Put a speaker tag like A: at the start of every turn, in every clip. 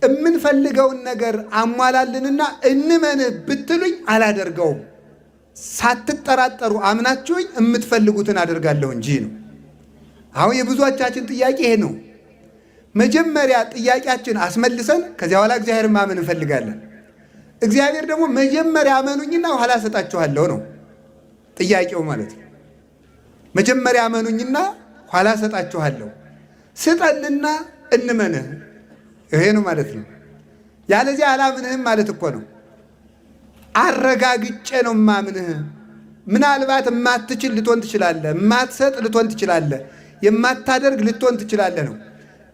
A: የምንፈልገውን ነገር አሟላልንና እንመንህ ብትሉኝ አላደርገውም። ሳትጠራጠሩ አምናችሁኝ የምትፈልጉትን አደርጋለሁ እንጂ ነው። አሁን የብዙዎቻችን ጥያቄ ይሄ ነው። መጀመሪያ ጥያቄያችን አስመልሰን ከዚያ በኋላ እግዚአብሔር ማመን እንፈልጋለን። እግዚአብሔር ደግሞ መጀመሪያ አመኑኝና ኋላ እሰጣችኋለሁ ነው ጥያቄው ማለት ነው። መጀመሪያ አመኑኝና ኋላ እሰጣችኋለሁ፣ ስጠንና እንመንህ፣ ይሄ ነው ማለት ነው። ያለዚያ አላምንህም ማለት እኮ ነው። አረጋግጬ ነው ማምንህ። ምናልባት የማትችል ልትሆን ትችላለህ፣ የማትሰጥ ልትሆን ትችላለህ፣ የማታደርግ ልትሆን ትችላለህ ነው።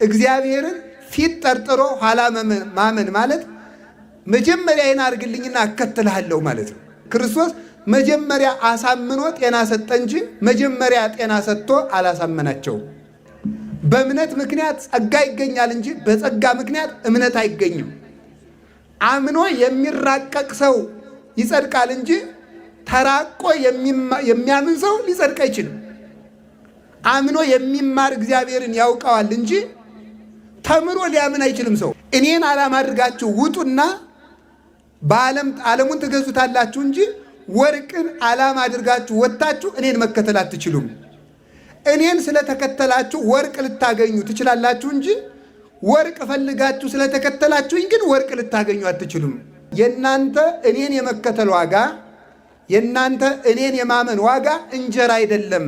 A: እግዚአብሔርን ፊት ጠርጥሮ ኋላ ማመን ማለት መጀመሪያ ይህን አድርግልኝና አከትልሃለሁ ማለት ነው። ክርስቶስ መጀመሪያ አሳምኖ ጤና ሰጠ እንጂ መጀመሪያ ጤና ሰጥቶ አላሳመናቸውም። በእምነት ምክንያት ጸጋ ይገኛል እንጂ በጸጋ ምክንያት እምነት አይገኝም። አምኖ የሚራቀቅ ሰው ይጸድቃል እንጂ ተራቆ የሚያምን ሰው ሊጸድቅ አይችልም። አምኖ የሚማር እግዚአብሔርን ያውቀዋል እንጂ ተምሮ ሊያምን አይችልም። ሰው እኔን ዓላማ አድርጋችሁ ውጡና በዓለም ዓለሙን ትገዙታላችሁ እንጂ ወርቅን ዓላማ አድርጋችሁ ወጥታችሁ እኔን መከተል አትችሉም። እኔን ስለተከተላችሁ ወርቅ ልታገኙ ትችላላችሁ እንጂ ወርቅ ፈልጋችሁ ስለተከተላችሁኝ ግን ወርቅ ልታገኙ አትችሉም። የእናንተ እኔን የመከተል ዋጋ፣ የእናንተ እኔን የማመን ዋጋ እንጀራ አይደለም።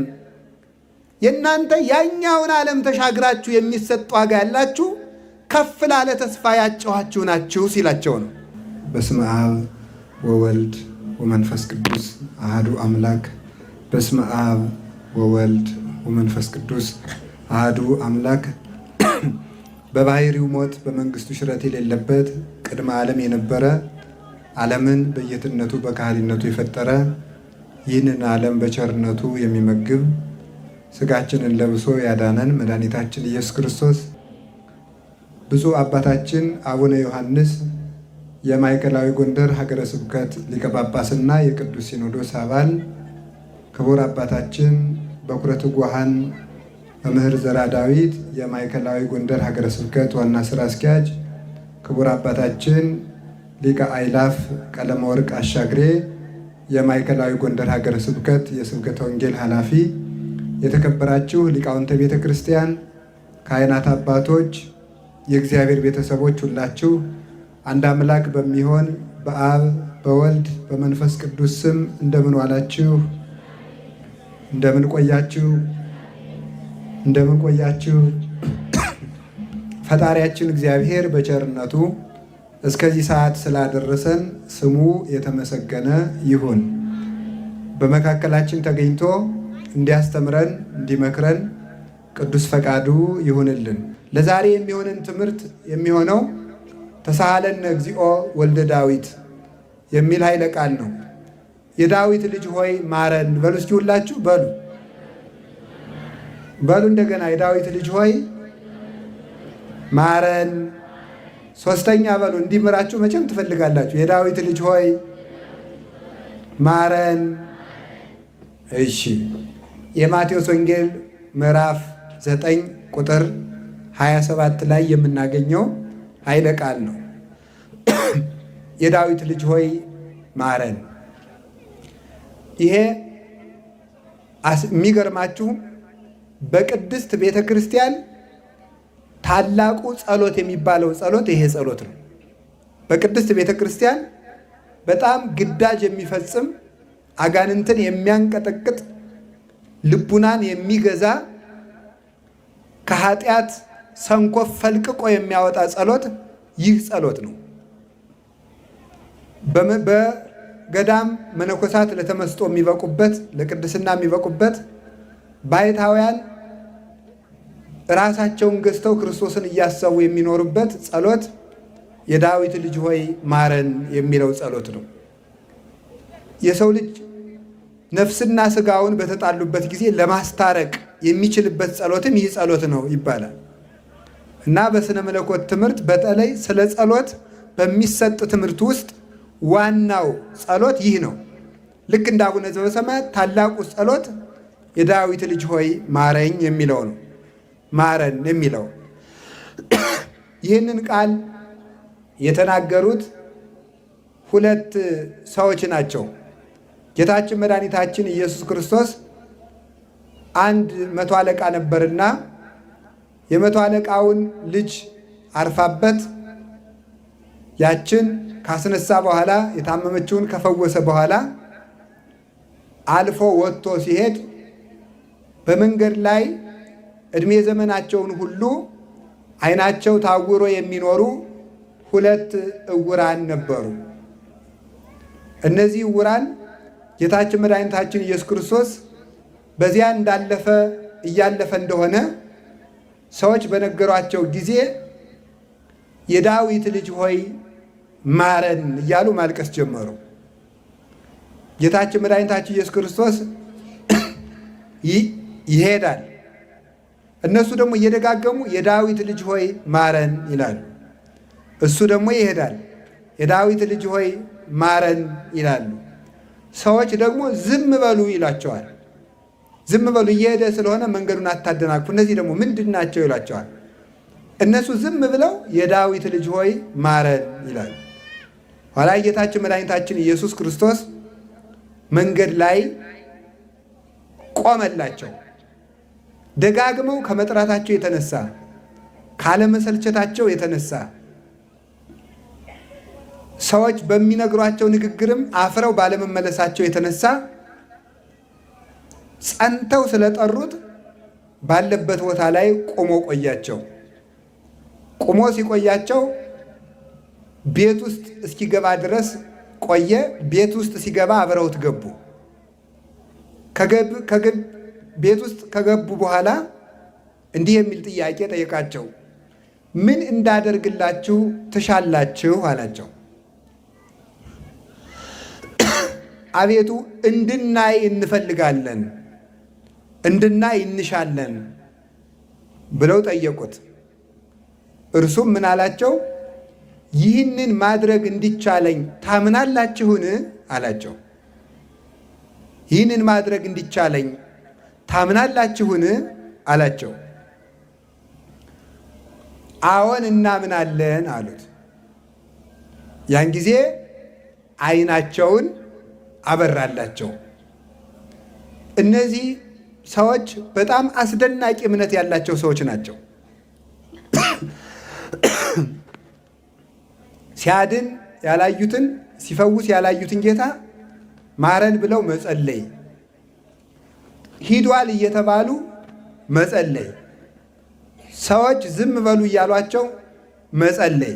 A: የእናንተ ያኛውን ዓለም ተሻግራችሁ የሚሰጥ ዋጋ ያላችሁ ከፍ ላለ ተስፋ ያጨኋችሁ ናችሁ ሲላቸው ነው።
B: በስመ አብ ወወልድ ወመንፈስ ቅዱስ አህዱ አምላክ። በስመ አብ ወወልድ ወመንፈስ ቅዱስ አህዱ አምላክ። በባህሪው ሞት በመንግስቱ ሽረት የሌለበት ቅድመ ዓለም የነበረ ዓለምን በየትነቱ በካህሊነቱ የፈጠረ ይህንን ዓለም በቸርነቱ የሚመግብ ስጋችንን ለብሶ ያዳነን መድኃኒታችን ኢየሱስ ክርስቶስ፣ ብፁዕ አባታችን አቡነ ዮሐንስ የማዕከላዊ ጎንደር ሀገረ ስብከት ሊቀ ጳጳስና የቅዱስ ሲኖዶስ አባል፣ ክቡር አባታችን በኩረ ትጉሃን መምህር ዘራ ዳዊት የማዕከላዊ ጎንደር ሀገረ ስብከት ዋና ስራ አስኪያጅ፣ ክቡር አባታችን ሊቀ አእላፍ ቀለመወርቅ አሻግሬ የማዕከላዊ ጎንደር ሀገረ ስብከት የስብከተ ወንጌል ኃላፊ፣ የተከበራችሁ ሊቃውንተ ቤተ ክርስቲያን፣ ካህናት አባቶች፣ የእግዚአብሔር ቤተሰቦች ሁላችሁ አንድ አምላክ በሚሆን በአብ በወልድ በመንፈስ ቅዱስ ስም እንደምን ዋላችሁ? እንደምን ቆያችሁ? እንደምን ቆያችሁ? ፈጣሪያችን እግዚአብሔር በቸርነቱ እስከዚህ ሰዓት ስላደረሰን ስሙ የተመሰገነ ይሁን። በመካከላችን ተገኝቶ እንዲያስተምረን እንዲመክረን ቅዱስ ፈቃዱ ይሁንልን። ለዛሬ የሚሆንን ትምህርት የሚሆነው ተሳሃለነ እግዚኦ ወልደ ዳዊት የሚል ኃይለ ቃል ነው። የዳዊት ልጅ ሆይ ማረን በሉ እስኪ ሁላችሁ በሉ በሉ እንደገና የዳዊት ልጅ ሆይ ማረን። ሶስተኛ በሉ፣ እንዲምራችሁ መቼም ትፈልጋላችሁ። የዳዊት ልጅ ሆይ ማረን። እሺ፣ የማቴዎስ ወንጌል ምዕራፍ 9 ቁጥር 27 ላይ የምናገኘው ኃይለ ቃል ነው። የዳዊት ልጅ ሆይ ማረን። ይሄ የሚገርማችሁ በቅድስት ቤተ ክርስቲያን ታላቁ ጸሎት የሚባለው ጸሎት ይሄ ጸሎት ነው። በቅድስት ቤተ ክርስቲያን በጣም ግዳጅ የሚፈጽም፣ አጋንንትን የሚያንቀጠቅጥ፣ ልቡናን የሚገዛ፣ ከኃጢአት ሰንኮፍ ፈልቅቆ የሚያወጣ ጸሎት ይህ ጸሎት ነው። በገዳም መነኮሳት ለተመስጦ የሚበቁበት፣ ለቅድስና የሚበቁበት፣ ባይታውያን ራሳቸውን ገዝተው ክርስቶስን እያሰቡ የሚኖሩበት ጸሎት የዳዊት ልጅ ሆይ ማረን የሚለው ጸሎት ነው። የሰው ልጅ ነፍስና ስጋውን በተጣሉበት ጊዜ ለማስታረቅ የሚችልበት ጸሎትም ይህ ጸሎት ነው ይባላል እና በስነ መለኮት ትምህርት በተለይ ስለ ጸሎት በሚሰጥ ትምህርት ውስጥ ዋናው ጸሎት ይህ ነው። ልክ እንደ አቡነ ዘበሰማያት ታላቁ ጸሎት የዳዊት ልጅ ሆይ ማረኝ የሚለው ነው። ማረን የሚለው ይህንን ቃል
A: የተናገሩት ሁለት ሰዎች ናቸው። ጌታችን መድኃኒታችን ኢየሱስ ክርስቶስ አንድ መቶ አለቃ ነበርና የመቶ አለቃውን ልጅ አርፋበት ያችን ካስነሳ በኋላ የታመመችውን ከፈወሰ በኋላ አልፎ ወጥቶ ሲሄድ በመንገድ ላይ ዕድሜ ዘመናቸውን ሁሉ ዓይናቸው ታውሮ የሚኖሩ ሁለት ዕውራን ነበሩ። እነዚህ ዕውራን ጌታችን መድኃኒታችን ኢየሱስ ክርስቶስ በዚያ እንዳለፈ እያለፈ እንደሆነ ሰዎች በነገሯቸው ጊዜ የዳዊት ልጅ ሆይ ማረን እያሉ ማልቀስ ጀመሩ። ጌታችን መድኃኒታችን ኢየሱስ ክርስቶስ ይሄዳል። እነሱ ደግሞ እየደጋገሙ የዳዊት ልጅ ሆይ ማረን ይላሉ። እሱ ደግሞ ይሄዳል። የዳዊት ልጅ ሆይ ማረን ይላሉ። ሰዎች ደግሞ ዝም በሉ ይሏቸዋል። ዝም በሉ እየሄደ ስለሆነ መንገዱን አታደናቅፉ፣ እነዚህ ደግሞ ምንድን ናቸው ይሏቸዋል። እነሱ ዝም ብለው የዳዊት ልጅ ሆይ ማረን ይላሉ። ኋላ ጌታችን መድኃኒታችን ኢየሱስ ክርስቶስ መንገድ ላይ ቆመላቸው። ደጋግመው ከመጥራታቸው የተነሳ ካለመሰልቸታቸው የተነሳ ሰዎች በሚነግሯቸው ንግግርም አፍረው ባለመመለሳቸው የተነሳ ጸንተው ስለጠሩት ባለበት ቦታ ላይ ቆሞ ቆያቸው። ቆሞ ሲቆያቸው ቤት ውስጥ እስኪገባ ድረስ ቆየ። ቤት ውስጥ ሲገባ አብረውት ገቡ። ቤት ውስጥ ከገቡ በኋላ እንዲህ የሚል ጥያቄ ጠየቃቸው። ምን እንዳደርግላችሁ ትሻላችሁ? አላቸው። አቤቱ እንድናይ እንፈልጋለን፣ እንድናይ እንሻለን ብለው ጠየቁት። እርሱም ምን አላቸው? ይህንን ማድረግ እንዲቻለኝ ታምናላችሁን? አላቸው። ይህንን ማድረግ እንዲቻለኝ ታምናላችሁን? አላቸው። አዎን እናምናለን አሉት። ያን ጊዜ ዓይናቸውን አበራላቸው። እነዚህ ሰዎች በጣም አስደናቂ እምነት ያላቸው ሰዎች ናቸው። ሲያድን ያላዩትን ሲፈውስ ያላዩትን ጌታ ማረን ብለው መጸለይ፣ ሂዷል እየተባሉ መጸለይ፣ ሰዎች ዝም በሉ እያሏቸው መጸለይ።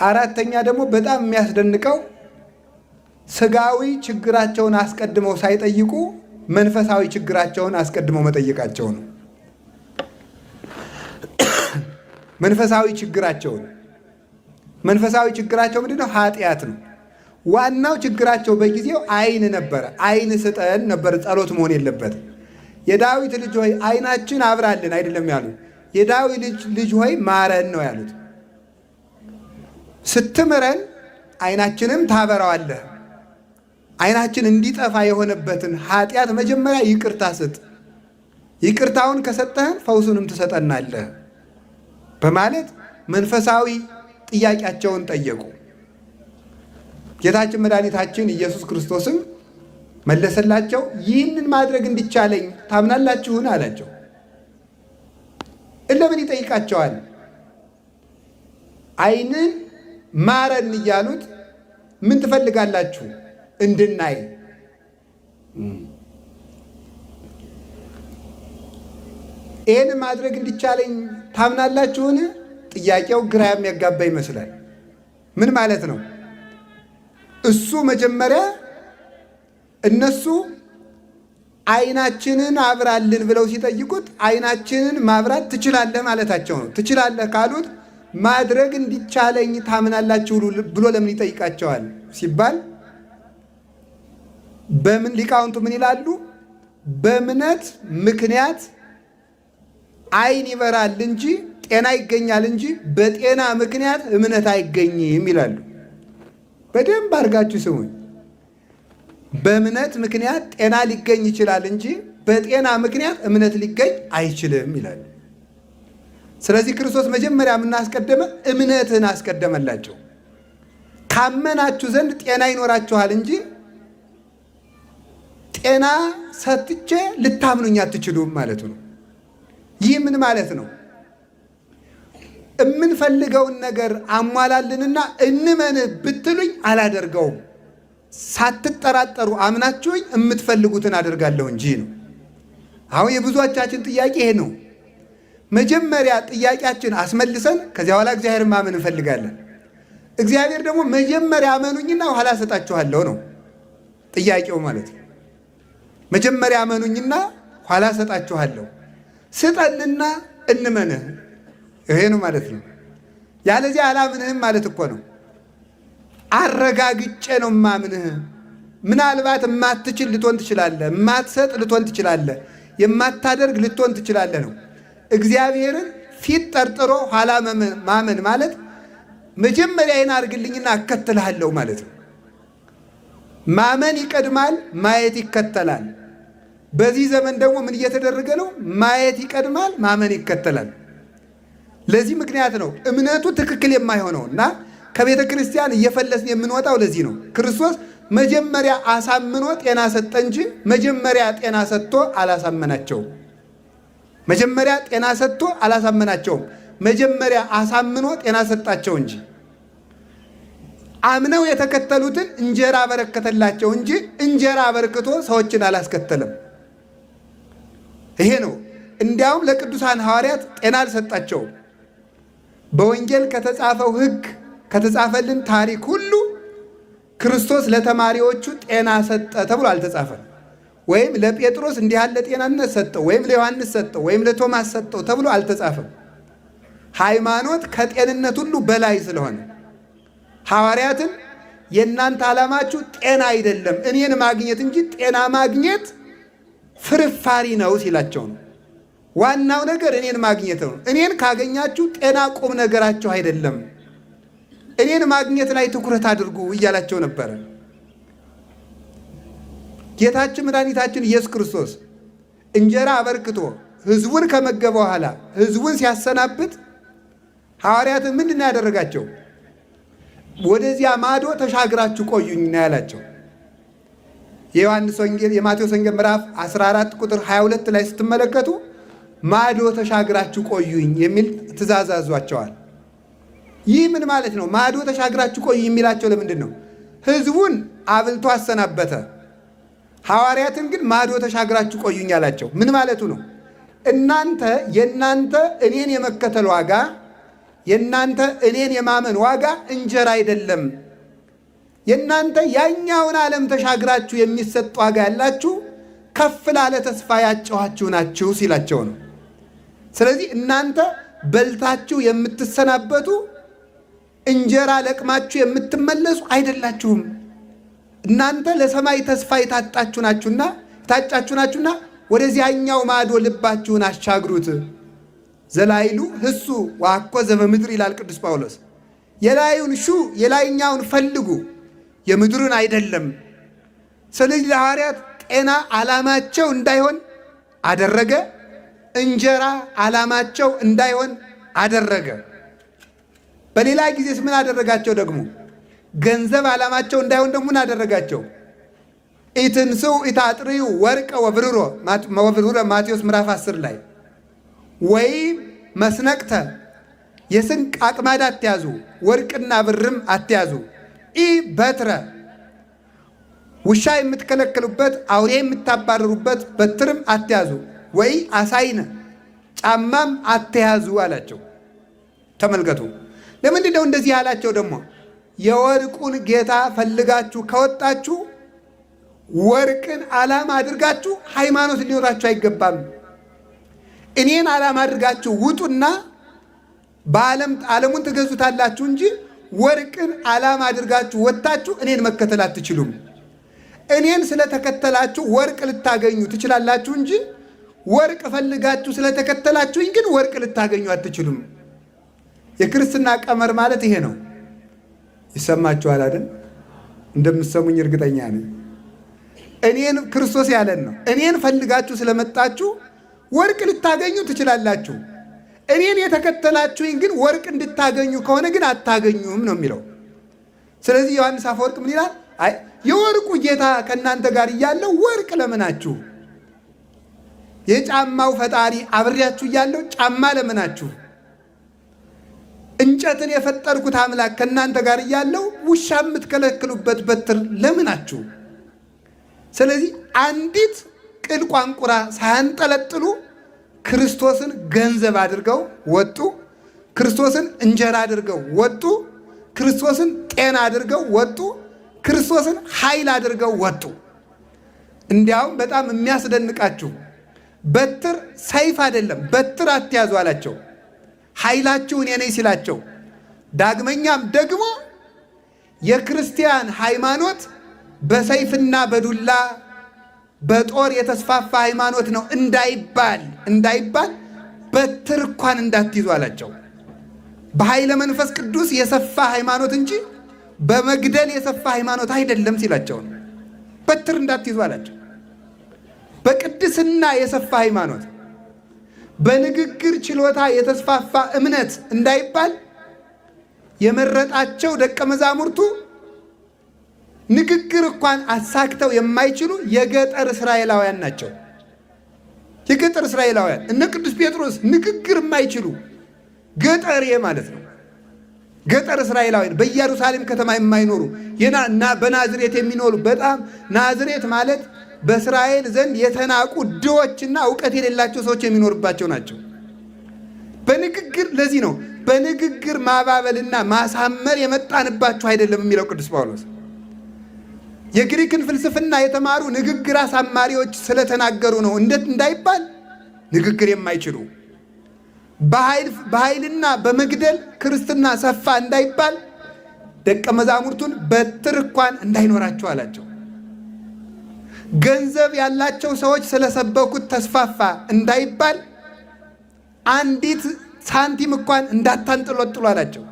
A: አራተኛ ደግሞ በጣም የሚያስደንቀው ስጋዊ ችግራቸውን አስቀድመው ሳይጠይቁ መንፈሳዊ ችግራቸውን አስቀድመው መጠየቃቸው ነው። መንፈሳዊ ችግራቸውን መንፈሳዊ ችግራቸው ምንድን ነው? ኃጢአት ነው። ዋናው ችግራቸው በጊዜው ዓይን ነበረ። ዓይን ስጠን ነበር ጸሎት መሆን የለበትም። የዳዊት ልጅ ሆይ ዓይናችን አብራልን አይደለም ያሉት። የዳዊት ልጅ ሆይ ማረን ነው ያሉት። ስትምረን ዓይናችንም ታበራዋለህ። ዓይናችን እንዲጠፋ የሆነበትን ኃጢአት መጀመሪያ ይቅርታ ስጥ። ይቅርታውን ከሰጠህን ፈውሱንም ትሰጠናለህ በማለት መንፈሳዊ ጥያቄያቸውን ጠየቁ። ጌታችን መድኃኒታችን ኢየሱስ ክርስቶስም መለሰላቸው፣ ይህንን ማድረግ እንዲቻለኝ ታምናላችሁን? አላቸው። ለምን ይጠይቃቸዋል? ዓይንን ማረን እያሉት ምን ትፈልጋላችሁ? እንድናይ። ይህን ማድረግ እንዲቻለኝ ታምናላችሁን? ጥያቄው ግራ የሚያጋባ ይመስላል። ምን ማለት ነው? እሱ መጀመሪያ እነሱ ዓይናችንን አብራልን ብለው ሲጠይቁት ዓይናችንን ማብራት ትችላለህ ማለታቸው ነው። ትችላለህ ካሉት ማድረግ እንዲቻለኝ ታምናላችሁ ብሎ ለምን ይጠይቃቸዋል ሲባል በምን ሊቃውንቱ ምን ይላሉ? በእምነት ምክንያት ዓይን ይበራል እንጂ ጤና ይገኛል እንጂ በጤና ምክንያት እምነት አይገኝም ይላሉ። በደንብ አድርጋችሁ ስሙኝ። በእምነት ምክንያት ጤና ሊገኝ ይችላል እንጂ በጤና ምክንያት እምነት ሊገኝ አይችልም ይላሉ። ስለዚህ ክርስቶስ መጀመሪያ የምናስቀደመ እምነትን አስቀደመላቸው። ካመናችሁ ዘንድ ጤና ይኖራችኋል እንጂ ጤና ሰጥቼ ልታምኑኝ አትችሉም ማለት ነው። ይህ ምን ማለት ነው? የምንፈልገውን ነገር አሟላልንና እንመንህ ብትሉኝ አላደርገውም፣ ሳትጠራጠሩ አምናችሁኝ የምትፈልጉትን አደርጋለሁ እንጂ ነው። አሁን የብዙዎቻችን ጥያቄ ይሄ ነው። መጀመሪያ ጥያቄያችን አስመልሰን ከዚያ በኋላ እግዚአብሔር ማመን እንፈልጋለን። እግዚአብሔር ደግሞ መጀመሪያ አመኑኝና ኋላ እሰጣችኋለሁ ነው ጥያቄው ማለት ነው። መጀመሪያ አመኑኝና ኋላ እሰጣችኋለሁ፣ ስጠንና እንመንህ፣ ይሄ ነው ማለት ነው። ያለዚያ አላምንህም ማለት እኮ ነው። አረጋግጬ ነው ማምንህ። ምናልባት የማትችል ልትሆን ትችላለህ፣ የማትሰጥ ልትሆን ትችላለህ፣ የማታደርግ ልትሆን ትችላለህ ነው። እግዚአብሔርን ፊት ጠርጥሮ ኋላ ማመን ማለት መጀመሪያ ይህን አድርግልኝና አከትልሃለሁ ማለት ነው። ማመን ይቀድማል፣ ማየት ይከተላል። በዚህ ዘመን ደግሞ ምን እየተደረገ ነው? ማየት ይቀድማል፣ ማመን ይከተላል። ለዚህ ምክንያት ነው እምነቱ ትክክል የማይሆነው እና ከቤተ ክርስቲያን እየፈለስን የምንወጣው ለዚህ ነው። ክርስቶስ መጀመሪያ አሳምኖ ጤና ሰጠ እንጂ መጀመሪያ ጤና ሰጥቶ አላሳመናቸውም። መጀመሪያ ጤና ሰጥቶ አላሳመናቸውም። መጀመሪያ አሳምኖ ጤና ሰጣቸው እንጂ አምነው የተከተሉትን እንጀራ አበረከተላቸው እንጂ እንጀራ አበርክቶ ሰዎችን አላስከተለም። ይሄ ነው። እንዲያውም ለቅዱሳን ሐዋርያት ጤና አልሰጣቸውም። በወንጌል ከተጻፈው ሕግ ከተጻፈልን ታሪክ ሁሉ ክርስቶስ ለተማሪዎቹ ጤና ሰጠ ተብሎ አልተጻፈም። ወይም ለጴጥሮስ እንዲህ ያለ ጤናነት ሰጠው፣ ወይም ለዮሐንስ ሰጠው፣ ወይም ለቶማስ ሰጠው ተብሎ አልተጻፈም። ሃይማኖት ከጤንነት ሁሉ በላይ ስለሆነ ሐዋርያትን የእናንተ ዓላማችሁ ጤና አይደለም እኔን ማግኘት እንጂ ጤና ማግኘት ፍርፋሪ ነው ሲላቸው ነው። ዋናው ነገር እኔን ማግኘት ነው። እኔን ካገኛችሁ ጤና ቁም ነገራችሁ አይደለም፣ እኔን ማግኘት ላይ ትኩረት አድርጉ እያላቸው ነበረ። ጌታችን መድኃኒታችን ኢየሱስ ክርስቶስ እንጀራ አበርክቶ ሕዝቡን ከመገበ በኋላ ሕዝቡን ሲያሰናብት ሐዋርያትን ምንድን ነው ያደረጋቸው? ወደዚያ ማዶ ተሻግራችሁ ቆዩኝ ነው ያላቸው። የዮሐንስ ወንጌል የማቴዎስ ወንጌል ምዕራፍ 14 ቁጥር 22 ላይ ስትመለከቱ ማዶ ተሻግራችሁ ቆዩኝ የሚል ትእዛዝ አዟቸዋል። ይህ ምን ማለት ነው? ማዶ ተሻግራችሁ ቆዩኝ የሚላቸው ለምንድን ነው? ሕዝቡን አብልቶ አሰናበተ። ሐዋርያትን ግን ማዶ ተሻግራችሁ ቆዩኝ አላቸው። ምን ማለቱ ነው? እናንተ የእናንተ እኔን የመከተል ዋጋ የእናንተ እኔን የማመን ዋጋ እንጀራ አይደለም። የእናንተ ያኛውን ዓለም ተሻግራችሁ የሚሰጥ ዋጋ ያላችሁ ከፍ ላለ ተስፋ ያጨኋችሁ ናችሁ ሲላቸው ነው። ስለዚህ እናንተ በልታችሁ የምትሰናበቱ እንጀራ ለቅማችሁ የምትመለሱ አይደላችሁም። እናንተ ለሰማይ ተስፋ የታጣችሁ ናችሁና የታጫችሁ ናችሁና ወደዚያኛው ማዶ ልባችሁን አሻግሩት። ዘላይሉ ህሱ ዋኮ ዘበምድር ይላል ቅዱስ ጳውሎስ። የላዩን ሹ የላይኛውን ፈልጉ የምድሩን አይደለም። ስለዚህ ለሐዋርያት ጤና ዓላማቸው እንዳይሆን አደረገ። እንጀራ ዓላማቸው እንዳይሆን አደረገ። በሌላ ጊዜስ ምን አደረጋቸው ደግሞ? ገንዘብ ዓላማቸው እንዳይሆን ደግሞ ምን አደረጋቸው? ኢትንስኡ ኢታጥርዩ ወርቀ ወብርሮ ወብሩረ ማቴዎስ ምዕራፍ 10 ላይ ወይም መስነቅተ የስንቅ አቅማድ አትያዙ፣ ወርቅና ብርም አትያዙ። ኢ በትረ ውሻ የምትከለክሉበት አውሬ የምታባረሩበት በትርም አትያዙ፣ ወይ አሳይነ ጫማም አትያዙ አላቸው። ተመልከቱ። ለምንድን ነው እንደዚህ ያላቸው? ደግሞ የወርቁን ጌታ ፈልጋችሁ ከወጣችሁ ወርቅን ዓላማ አድርጋችሁ ሃይማኖት ሊኖራችሁ አይገባም። እኔን ዓላማ አድርጋችሁ ውጡና በዓለም ዓለሙን ትገዙታላችሁ እንጂ ወርቅን ዓላማ አድርጋችሁ ወጥታችሁ እኔን መከተል አትችሉም። እኔን ስለተከተላችሁ ወርቅ ልታገኙ ትችላላችሁ እንጂ ወርቅ ፈልጋችሁ ስለተከተላችሁኝ ግን ወርቅ ልታገኙ አትችሉም። የክርስትና ቀመር ማለት ይሄ ነው። ይሰማችኋል አይደል? እንደምትሰሙኝ እርግጠኛ ነኝ። እኔን ክርስቶስ ያለን ነው። እኔን ፈልጋችሁ ስለመጣችሁ ወርቅ ልታገኙ ትችላላችሁ። እኔን የተከተላችሁኝ ግን ወርቅ እንድታገኙ ከሆነ ግን አታገኙም ነው የሚለው። ስለዚህ ዮሐንስ አፈወርቅ ምን ይላል? አይ የወርቁ ጌታ ከእናንተ ጋር እያለው ወርቅ ለምናችሁ፣ የጫማው ፈጣሪ አብሬያችሁ እያለው ጫማ ለምናችሁ፣ እንጨትን የፈጠርኩት አምላክ ከእናንተ ጋር እያለው ውሻ የምትከለክሉበት በትር ለምናችሁ። ስለዚህ አንዲት ቅል ቋንቁራ ሳያንጠለጥሉ ክርስቶስን ገንዘብ አድርገው ወጡ። ክርስቶስን እንጀራ አድርገው ወጡ። ክርስቶስን ጤና አድርገው ወጡ። ክርስቶስን ኃይል አድርገው ወጡ። እንዲያውም በጣም የሚያስደንቃችሁ በትር ሰይፍ አይደለም፣ በትር አትያዙ አላቸው። ኃይላችሁ እኔ ነኝ ሲላቸው፣ ዳግመኛም ደግሞ የክርስቲያን ሃይማኖት በሰይፍና በዱላ በጦር የተስፋፋ ሃይማኖት ነው እንዳይባል በትር እንኳን እንዳትይዙ አላቸው። በኃይለ መንፈስ ቅዱስ የሰፋ ሃይማኖት እንጂ በመግደል የሰፋ ሃይማኖት አይደለም ሲላቸው ነው። በትር እንዳትይዙ አላቸው። በቅድስና የሰፋ ሃይማኖት፣ በንግግር ችሎታ የተስፋፋ እምነት እንዳይባል የመረጣቸው ደቀ መዛሙርቱ ንግግር እንኳን አሳክተው የማይችሉ የገጠር እስራኤላውያን ናቸው። የገጠር እስራኤላውያን እነ ቅዱስ ጴጥሮስ ንግግር የማይችሉ ገጠሬ ማለት ነው። ገጠር እስራኤላውያን በኢየሩሳሌም ከተማ የማይኖሩ በናዝሬት የሚኖሩ፣ በጣም ናዝሬት ማለት በእስራኤል ዘንድ የተናቁ ድሆችና እውቀት የሌላቸው ሰዎች የሚኖሩባቸው ናቸው። በንግግር ለዚህ ነው በንግግር ማባበልና ማሳመር የመጣንባችሁ አይደለም የሚለው ቅዱስ ጳውሎስ። የግሪክን ፍልስፍና የተማሩ ንግግር አሳማሪዎች ስለተናገሩ ነው እንዴት እንዳይባል ንግግር የማይችሉ፣ በኃይልና በመግደል ክርስትና ሰፋ እንዳይባል ደቀ መዛሙርቱን በትር እንኳን እንዳይኖራቸው አላቸው። ገንዘብ ያላቸው ሰዎች ስለሰበኩት ተስፋፋ እንዳይባል አንዲት ሳንቲም እንኳን እንዳታንጠለጥሉ አላቸው።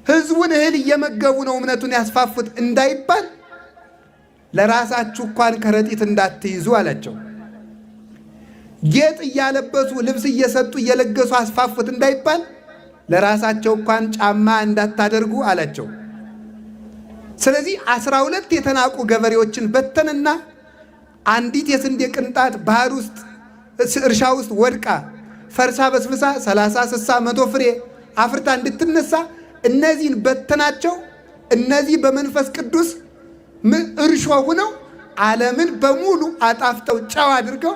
A: ሕዝቡን እህል እየመገቡ ነው እምነቱን ያስፋፉት እንዳይባል ለራሳችሁ እንኳን ከረጢት እንዳትይዙ አላቸው። ጌጥ እያለበሱ ልብስ እየሰጡ እየለገሱ አስፋፉት እንዳይባል ለራሳቸው እንኳን ጫማ እንዳታደርጉ አላቸው። ስለዚህ 12 የተናቁ ገበሬዎችን በተንና አንዲት የስንዴ ቅንጣት ባህር ውስጥ እርሻ ውስጥ ወድቃ ፈርሳ በስብሳ 30፣ 60፣ 100 ፍሬ አፍርታ እንድትነሳ እነዚህን በተናቸው። እነዚህ በመንፈስ ቅዱስ እርሾ ሆነው ዓለምን በሙሉ አጣፍጠው ጨው አድርገው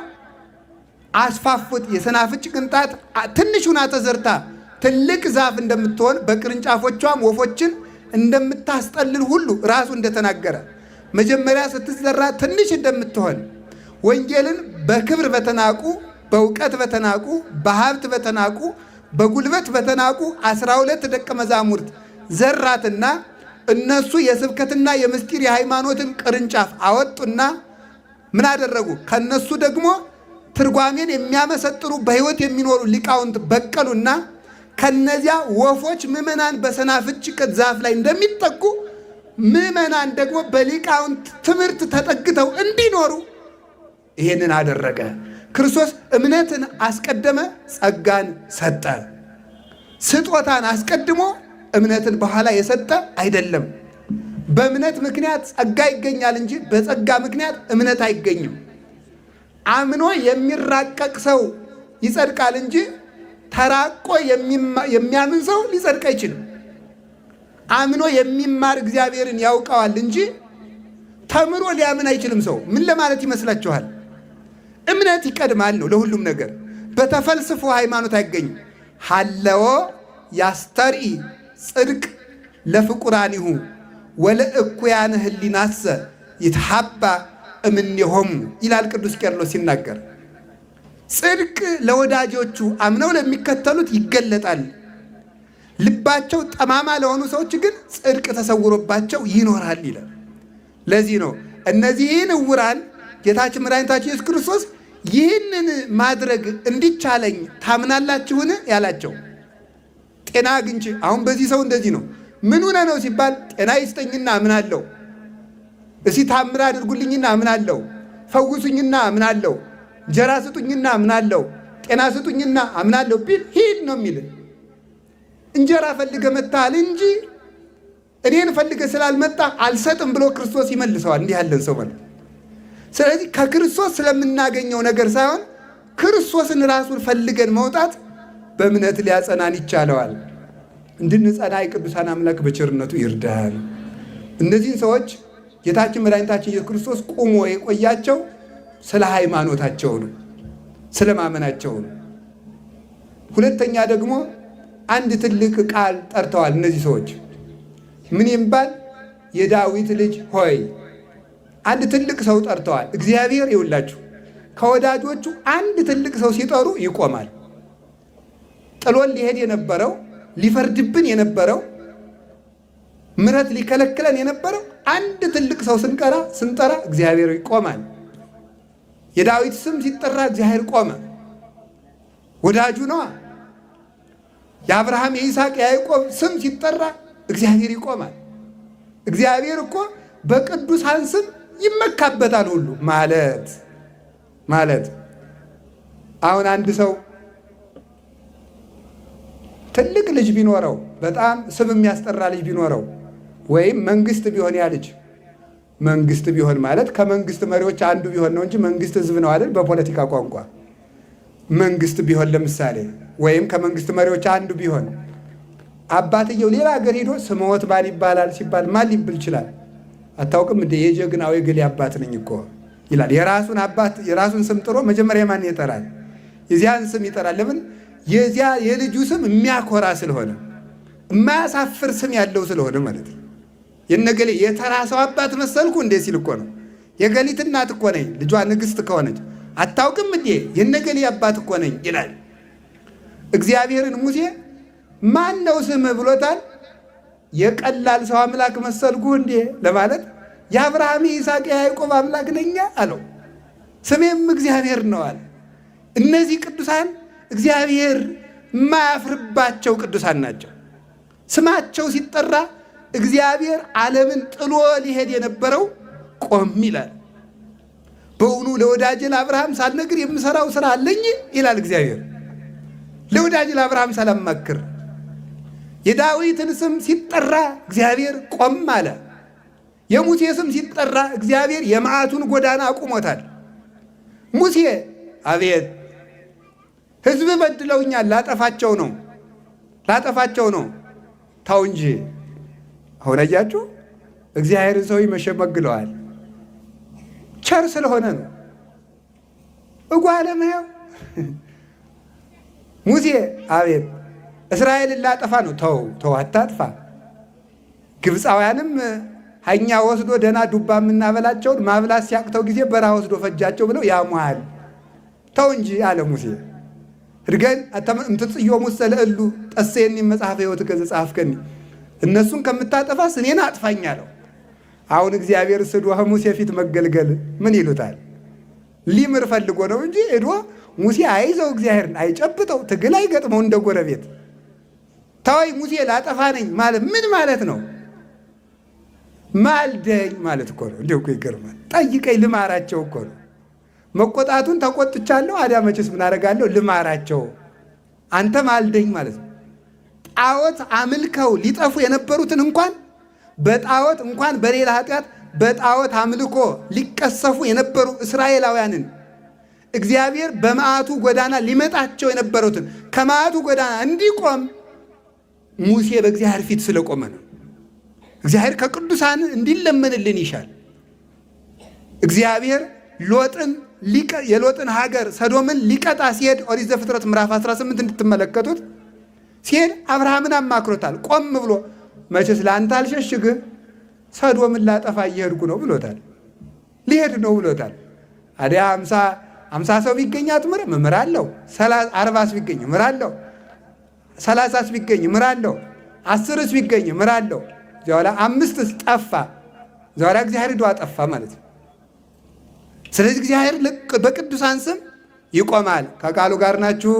A: አስፋፉት። የሰናፍጭ ቅንጣት ትንሽ ሁና ተዘርታ ትልቅ ዛፍ እንደምትሆን በቅርንጫፎቿም ወፎችን እንደምታስጠልል ሁሉ ራሱ እንደተናገረ መጀመሪያ ስትዘራ ትንሽ እንደምትሆን ወንጌልን በክብር በተናቁ፣ በእውቀት በተናቁ፣ በሀብት በተናቁ፣ በጉልበት በተናቁ 12 ደቀ መዛሙርት ዘራትና እነሱ የስብከትና የምስጢር የሃይማኖትን ቅርንጫፍ አወጡና ምን አደረጉ? ከነሱ ደግሞ ትርጓሜን የሚያመሰጥሩ በሕይወት የሚኖሩ ሊቃውንት በቀሉና ከነዚያ ወፎች ምዕመናን በሰናፍጭ ዛፍ ላይ እንደሚጠጉ ምዕመናን ደግሞ በሊቃውንት ትምህርት ተጠግተው እንዲኖሩ ይሄንን አደረገ። ክርስቶስ እምነትን አስቀደመ፣ ጸጋን ሰጠ። ስጦታን አስቀድሞ እምነትን በኋላ የሰጠ አይደለም። በእምነት ምክንያት ጸጋ ይገኛል እንጂ በጸጋ ምክንያት እምነት አይገኝም። አምኖ የሚራቀቅ ሰው ይጸድቃል እንጂ ተራቆ የሚያምን ሰው ሊጸድቅ አይችልም። አምኖ የሚማር እግዚአብሔርን ያውቀዋል እንጂ ተምሮ ሊያምን አይችልም። ሰው ምን ለማለት ይመስላችኋል? እምነት ይቀድማል ነው ለሁሉም ነገር። በተፈልስፎ ሃይማኖት አይገኝም። ሀለዎ ያስተርኢ ጽድቅ ለፍቁራኒሁ ወለእኩያን ህሊናሰ ይትሐባ እምኔሆሙ ይላል ቅዱስ ቄርሎስ ሲናገር። ጽድቅ ለወዳጆቹ አምነው ለሚከተሉት ይገለጣል። ልባቸው ጠማማ ለሆኑ ሰዎች ግን ጽድቅ ተሰውሮባቸው ይኖራል ይላል። ለዚህ ነው እነዚህን ዕውራን ጌታችን መድኃኒታችን ኢየሱስ ክርስቶስ ይህንን ማድረግ እንዲቻለኝ ታምናላችሁን ያላቸው። ጤና አግኝቼ አሁን በዚህ ሰው እንደዚህ ነው። ምን ሆነ ነው ሲባል ጤና ይስጠኝና አምናለሁ፣ እስቲ ታምር አድርጉልኝና አምናለሁ፣ ፈውሱኝና አምናለሁ፣ እንጀራ ስጡኝና አምናለሁ፣ ጤና ስጡኝና አምናለሁ ቢል ሂድ ነው የሚል። እንጀራ ፈልገህ መጥተሃል እንጂ እኔን ፈልገህ ስላልመጣ አልሰጥም ብሎ ክርስቶስ ይመልሰዋል። እንዲህ ያለን ሰው ማለት። ስለዚህ ከክርስቶስ ስለምናገኘው ነገር ሳይሆን ክርስቶስን ራሱን ፈልገን መውጣት በእምነት ሊያጸናን ይቻለዋል። እንድንጸና የቅዱሳን አምላክ በቸርነቱ ይርዳል። እነዚህን ሰዎች ጌታችን መድኃኒታችን ኢየሱስ ክርስቶስ ቁሞ የቆያቸው ስለ ሃይማኖታቸው ነው፣ ስለ ማመናቸው ነው። ሁለተኛ ደግሞ አንድ ትልቅ ቃል ጠርተዋል። እነዚህ ሰዎች ምን ይባል? የዳዊት ልጅ ሆይ። አንድ ትልቅ ሰው ጠርተዋል። እግዚአብሔር ይውላችሁ ከወዳጆቹ አንድ ትልቅ ሰው ሲጠሩ ይቆማል። ጥሎን ሊሄድ የነበረው፣ ሊፈርድብን የነበረው፣ ምሕረት ሊከለክለን የነበረው አንድ ትልቅ ሰው ስንጠራ እግዚአብሔር ይቆማል። የዳዊት ስም ሲጠራ እግዚአብሔር ቆመ። ወዳጁ ነዋ። የአብርሃም፣ የይስሐቅ፣ የያዕቆብ ስም ሲጠራ እግዚአብሔር ይቆማል። እግዚአብሔር እኮ በቅዱሳን ስም ይመካበታል ሁሉ ማለት አሁን አንድ ሰው ትልቅ ልጅ ቢኖረው፣ በጣም ስም የሚያስጠራ ልጅ ቢኖረው፣ ወይም መንግስት ቢሆን፣ ያ ልጅ መንግስት ቢሆን ማለት ከመንግስት መሪዎች አንዱ ቢሆን ነው እንጂ መንግስት ህዝብ ነው አይደል? በፖለቲካ ቋንቋ መንግስት ቢሆን ለምሳሌ ወይም ከመንግስት መሪዎች አንዱ ቢሆን አባትየው ሌላ ሀገር ሄዶ ስምዎት ማን ይባላል ሲባል ማን ሊብል ይችላል? አታውቅም እንደ የጀግናው የገሌ አባት ነኝ እኮ ይላል። የራሱን አባት የራሱን ስም ጥሮ መጀመሪያ ማን ይጠራል? የዚያን ስም ይጠራል። ለምን? የዚያ የልጁ ስም የሚያኮራ ስለሆነ፣ የማያሳፍር ስም ያለው ስለሆነ ማለት ነው። የነገሌ የተራ ሰው አባት መሰልኩ እንዴ ሲል እኮ ነው። የገሊት እናት እኮ ነኝ፣ ልጇ ንግስት ከሆነች አታውቅም እንዴ የነገሌ አባት እኮ ነኝ ይላል። እግዚአብሔርን ሙሴ ማን ነው ስምህ ብሎታል። የቀላል ሰው አምላክ መሰልኩ እንዴ ለማለት የአብርሃም፣ የይስሐቅ፣ የያዕቆብ አምላክ ነኛ አለው። ስሜም እግዚአብሔር ነው አለ። እነዚህ ቅዱሳን እግዚአብሔር የማያፍርባቸው ቅዱሳን ናቸው። ስማቸው ሲጠራ እግዚአብሔር ዓለምን ጥሎ ሊሄድ የነበረው ቆም ይላል። በውኑ ለወዳጄ ለአብርሃም ሳልነግር የምሰራው ስራ አለኝ ይላል እግዚአብሔር። ለወዳጄ ለአብርሃም ሳላማክር የዳዊትን ስም ሲጠራ እግዚአብሔር ቆም አለ። የሙሴ ስም ሲጠራ እግዚአብሔር የመዓቱን ጎዳና አቁሞታል። ሙሴ አቤት ሕዝብ በድለውኛል፣ ላጠፋቸው ነው ላጠፋቸው ነው፣ ተው እንጂ። አሁን አያችሁ እግዚአብሔርን ሰው ይመሸመግለዋል። ቸር ስለሆነ ነው። እጓለ እመሕያው ሙሴ አቤት እስራኤልን ላጠፋ ነው፣ ተው ተው አታጥፋ። ግብፃውያንም ሀኛ ወስዶ ደህና ዱባ የምናበላቸውን ማብላት ሲያቅተው ጊዜ በረሃ ወስዶ ፈጃቸው ብለው ያሙሃል። ተው እንጂ አለ ሙሴ። እድገን እምትጽዮ ሙሰ ለእሉ ጠሴኒ መጽሐፈ ሕይወትከ ዘጸሐፍከኒ፣ እነሱን ከምታጠፋስ እኔን አጥፋኝ አለው። አሁን እግዚአብሔር ስዶ ሙሴ ፊት መገልገል ምን ይሉታል? ሊምር ፈልጎ ነው እንጂ ሄዶ ሙሴ አይዘው እግዚአብሔርን አይጨብጠው፣ ትግል አይገጥመው እንደ ጎረቤት። ተወይ ሙሴ ላጠፋ ነኝ ማለት ምን ማለት ነው? ማልደኝ ማለት እኮ ነው። እንዲሁ እኮ ይገርማል። ጠይቀኝ ልማራቸው እኮ ነው። መቆጣቱን ተቆጥቻለሁ፣ አዲያ መቼስ ምን አደርጋለሁ? ልማራቸው። አንተ ማልደኝ ማለት ነው። ጣዖት አምልከው ሊጠፉ የነበሩትን እንኳን በጣዖት እንኳን በሌላ ኃጢአት በጣዖት አምልኮ ሊቀሰፉ የነበሩ እስራኤላውያንን እግዚአብሔር በመዓቱ ጎዳና ሊመጣቸው የነበሩትን ከመዓቱ ጎዳና እንዲቆም ሙሴ በእግዚአብሔር ፊት ስለቆመ ነው። እግዚአብሔር ከቅዱሳን እንዲለመንልን ይሻል። እግዚአብሔር ሎጥን የሎጥን ሀገር ሰዶምን ሊቀጣ ሲሄድ ኦሪት ዘፍጥረት ምዕራፍ 18 እንድትመለከቱት ሲሄድ አብርሃምን አማክሮታል። ቆም ብሎ መቼስ ለአንተ አልሸሽግህ ሰዶምን ላጠፋ እየሄድኩ ነው ብሎታል። ሊሄድ ነው ብሎታል። አዲያ 50 ሰው ቢገኝ አትምርም? እምራለሁ። 40ስ ቢገኝ እምራለሁ። 30ስ ቢገኝ እምራለሁ። 10ስ ቢገኝ እምራለሁ። እዚያ 5ስ ጠፋ። እዚያ እግዚአብሔር ሂዶ አጠፋ ማለት ነው። ስለዚህ እግዚአብሔር በቅዱሳን ስም ይቆማል። ከቃሉ ጋር ናችሁ።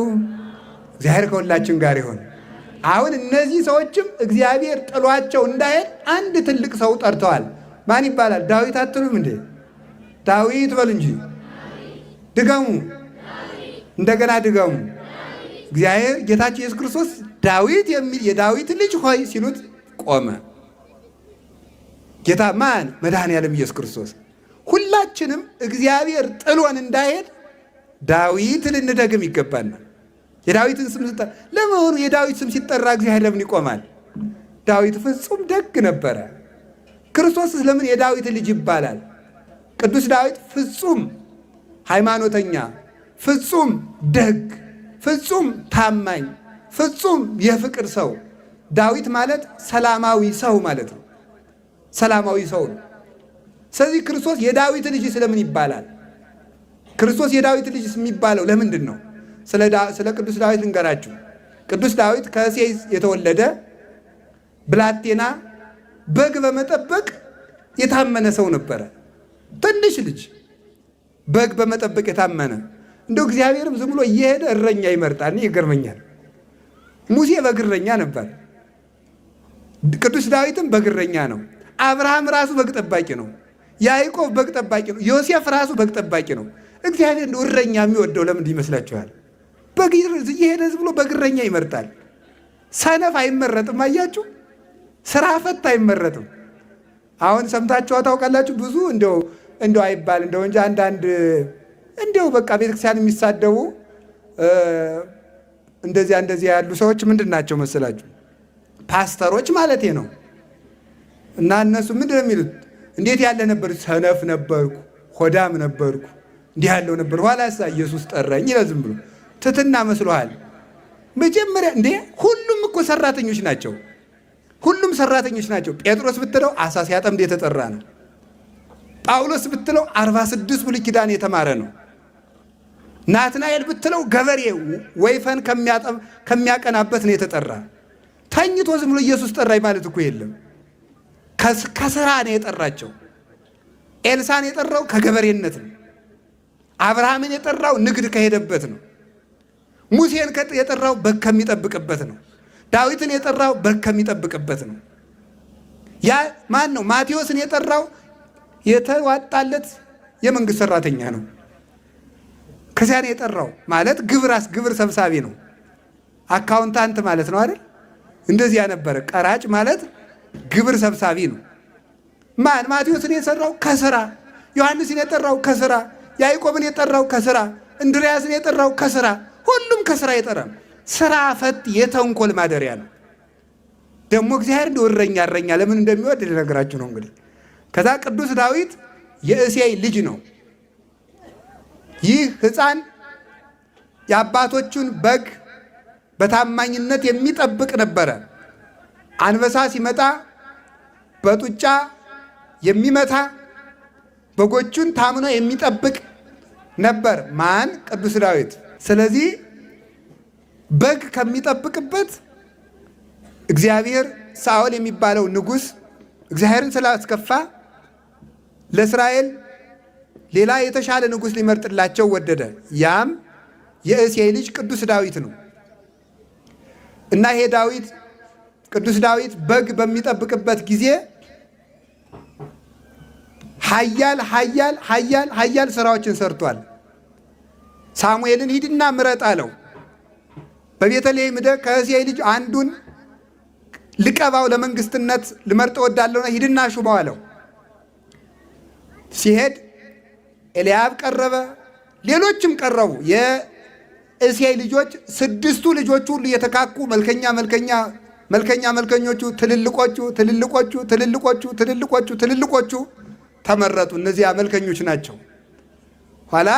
A: እግዚአብሔር ከሁላችን ጋር ይሆን። አሁን እነዚህ ሰዎችም እግዚአብሔር ጥሏቸው እንዳይሄድ አንድ ትልቅ ሰው ጠርተዋል። ማን ይባላል? ዳዊት አትሉም እንዴ? ዳዊት በሉ እንጂ ድገሙ። እንደገና ድገሙ። እግዚአብሔር ጌታችን ኢየሱስ ክርስቶስ ዳዊት የሚል የዳዊት ልጅ ሆይ ሲሉት ቆመ። ጌታ ማን? መድኃኔዓለም ኢየሱስ ክርስቶስ። ሁላችንም እግዚአብሔር ጥሎን እንዳይሄድ ዳዊት ልንደግም ይገባናል። የዳዊትን ስም ስጠራ፣ ለመሆኑ የዳዊት ስም ሲጠራ እግዚአብሔር ለምን ይቆማል? ዳዊት ፍጹም ደግ ነበረ። ክርስቶስስ ለምን የዳዊት ልጅ ይባላል? ቅዱስ ዳዊት ፍጹም ሃይማኖተኛ፣ ፍጹም ደግ፣ ፍጹም ታማኝ፣ ፍጹም የፍቅር ሰው። ዳዊት ማለት ሰላማዊ ሰው ማለት ነው። ሰላማዊ ሰው ነው። ስለዚህ ክርስቶስ የዳዊት ልጅ ስለምን ይባላል? ክርስቶስ የዳዊት ልጅ የሚባለው ለምንድን ነው? ስለ ቅዱስ ዳዊት ልንገራችሁ። ቅዱስ ዳዊት ከእሴይ የተወለደ ብላቴና በግ በመጠበቅ የታመነ ሰው ነበረ። ትንሽ ልጅ በግ በመጠበቅ የታመነ፣ እንደው እግዚአብሔርም ዝም ብሎ እየሄደ እረኛ ይመርጣል። እኔ ይገርመኛል። ሙሴ በግ እረኛ ነበር። ቅዱስ ዳዊትም በግ እረኛ ነው። አብርሃም ራሱ በግ ጠባቂ ነው። ያዕቆብ በግ ጠባቂ ነው። ዮሴፍ ራሱ በግ ጠባቂ ነው። እግዚአብሔር እንደው እረኛ የሚወደው ለምንድን ይመስላችኋል? በግ እየሄደ ዝም ብሎ በግ እረኛ ይመርጣል። ሰነፍ አይመረጥም። አያችሁ፣ ስራ ፈት አይመረጥም። አሁን ሰምታችሁ ታውቃላችሁ። ብዙ እንደው እንደው አይባል እንደው እንጂ አንዳንድ እንደው በቃ ቤተክርስቲያን የሚሳደቡ እንደዚያ እንደዚያ ያሉ ሰዎች ምንድን ናቸው መሰላችሁ? ፓስተሮች ማለት ነው። እና እነሱ ምንድን ነው የሚሉት? እንዴት ያለ ነበር? ሰነፍ ነበርኩ፣ ሆዳም ነበርኩ፣ እንዲህ ያለው ነበር። ኋላሳ ኢየሱስ ጠራኝ ይላል። ዝም ብሎ ትትና መስሎሃል። መጀመሪያ እንዴ ሁሉም እኮ ሰራተኞች ናቸው። ሁሉም ሰራተኞች ናቸው። ጴጥሮስ ብትለው አሳ ሲያጠምድ የተጠራ ነው። ጳውሎስ ብትለው 46 ብሉይ ኪዳን የተማረ ነው። ናትናኤል ብትለው ገበሬ ወይፈን ከሚያቀናበት ነው የተጠራ። ተኝቶ ዝም ብሎ ኢየሱስ ጠራኝ ማለት እኮ የለም። ከስራ ነው የጠራቸው። ኤልሳን የጠራው ከገበሬነት ነው። አብርሃምን የጠራው ንግድ ከሄደበት ነው። ሙሴን የጠራው በግ ከሚጠብቅበት ነው። ዳዊትን የጠራው በግ ከሚጠብቅበት ነው። ያ ማን ነው? ማቴዎስን የጠራው የተዋጣለት የመንግስት ሰራተኛ ነው። ከዚያ ነው የጠራው ማለት ግብር ሰብሳቢ ነው። accountant ማለት ነው አይደል? እንደዚያ ነበረ። ቀራጭ ማለት ግብር ሰብሳቢ ነው። ማን? ማቴዎስን የሰራው ከስራ፣ ዮሐንስን የጠራው ከስራ፣ ያዕቆብን የጠራው ከስራ፣ እንድርያስን የጠራው ከስራ። ሁሉም ከስራ የጠራ። ስራ ፈት የተንኮል ማደሪያ ነው። ደግሞ እግዚአብሔር እንደው እረኛ እረኛ ለምን እንደሚወድ ልነግራችሁ ነው እንግዲህ። ከዛ ቅዱስ ዳዊት የእሴይ ልጅ ነው። ይህ ሕፃን የአባቶቹን በግ በታማኝነት የሚጠብቅ ነበረ። አንበሳ ሲመጣ በጡጫ የሚመታ በጎቹን ታምኖ የሚጠብቅ ነበር። ማን? ቅዱስ ዳዊት። ስለዚህ በግ ከሚጠብቅበት እግዚአብሔር ሳኦል የሚባለው ንጉሥ እግዚአብሔርን ስላስከፋ ለእስራኤል ሌላ የተሻለ ንጉሥ ሊመርጥላቸው ወደደ። ያም የእሴይ ልጅ ቅዱስ ዳዊት ነው። እና ይሄ ዳዊት ቅዱስ ዳዊት በግ በሚጠብቅበት ጊዜ ኃያል ኃያል ኃያል ኃያል ስራዎችን ሰርቷል። ሳሙኤልን ሂድና ምረጥ አለው። በቤተልሔም ሂደህ ከእሴይ ልጅ አንዱን ልቀባው ለመንግስትነት ልመርጥ እወዳለሁና ሂድና ሹመው አለው። ሲሄድ ኤልያብ ቀረበ፣ ሌሎችም ቀረቡ። የእሴይ ልጆች 6ቱ ልጆች ሁሉ እየተካኩ መልከኛ መልከኛ መልከኛ መልከኞቹ ትልልቆቹ ትልልቆቹ ትልልቆቹ ትልልቆቹ ትልልቆቹ ተመረጡ። እነዚያ መልከኞች ናቸው። ኋላ